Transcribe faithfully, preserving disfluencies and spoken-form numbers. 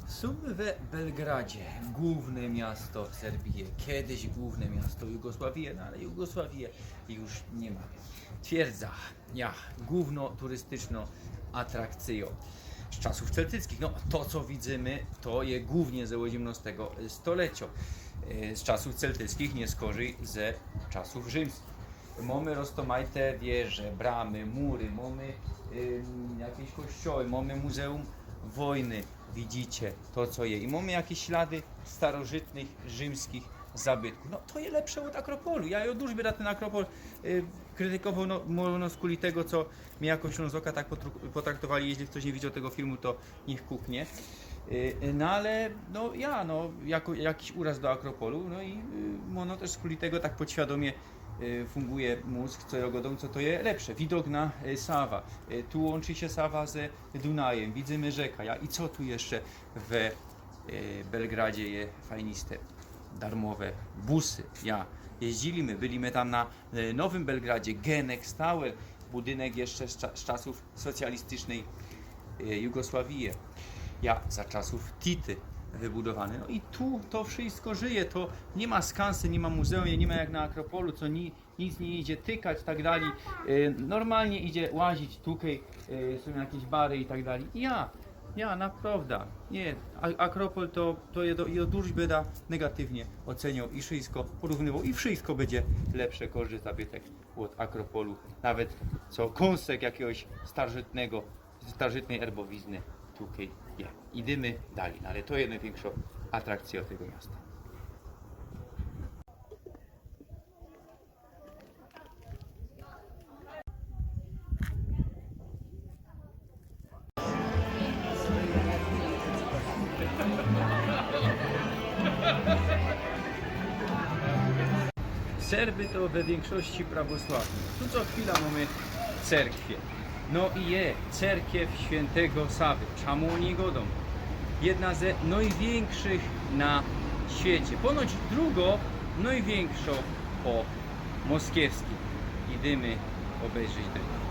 Sōm we Belgradzie, głōwne miasto Serbije, kejsik głōwne miasto Jugosławije, no ale Jugosławije już niy ma. Twierdza, ja, głōwnŏ turystycznŏ atrakcyjŏ z czasōw celtyckich. No, to, co widzymy, to je głōwnie ze ôziymnŏstego stolecjŏ. E, z czasōw celtyckich niy skorzyj ze czasōw rzymskich. Mōmy roztōmajte wieże, bramy, mury, mōmy, ym, jakeś kościoły, mōmy Muzeum Wojny. Widzicie to, co je. I mōmy jakeś ślady starożytnych rzymskich zabytkōw. No, to je lepsze ôd Akropolu. Ja już bydã tyn Akropol, y, krytykowoł, no, no, skuli tego, co mie jako Ślōnzoka tak potru-, potraktowali. Jeźli ftoś niy widzioł tego filmu, to niych kuknie. Y, no ale, no, ja, no, jako, jakiś uraz do Akropolu, no i, y, mōno tyż skuli tego tak podświadōmie, y, funguje mōzg, co jŏ godōm, co to je lepsze. Widok na, y, Sawa. Y, tu łōnczy sie Sawa ze Dunajym. Widzymy rzeka. Ja, i co tu jeszcze we, y, Belgradzie je fajniste? Darmowe busy. Ja, jeździli my, byli my tam na, y, Nowym Belgradzie, Genex Tower, budynek jeszcze z cza-, z czasōw socjalistycznej, y, Jugosławije. Ja, za czasōw Tity wybudowany. No i tu to wszystko żyje, to niy ma skansy, niy ma muzeum, niy ma jak na Akropolu, co ni-, nic niy idzie tykać, tak dalij. Y, normalnie idzie łazić tukej, y, sōm jakeś bary i tak dalij. Ja, ja, naprŏwdã, niy, A-, Akropol to, to je do, i ôd urzbida negatywnie ôcynioł i wszystko porównywōł i wszystko bydzie lepsze, kożdy zabytek ôd Akropolu, nawet co kōnsek jakigoś starożytnego, starożytnej erbowizny tukej je. Idymy dalij, no ale to je nojwiynkszŏ atrakcyjŏ tego miasta. Serby to we wiynkszości prawosławni. Tu co chwila mōmy cerkwie. No i je cerkiew świyntego Sawy. Czōmu ô nij godōm? Jedna ze nojwiynkszych na świecie. Ponoć drugŏ nojwiynkszŏ po moskiewskij. Idymy ôbejrzeć drugõ.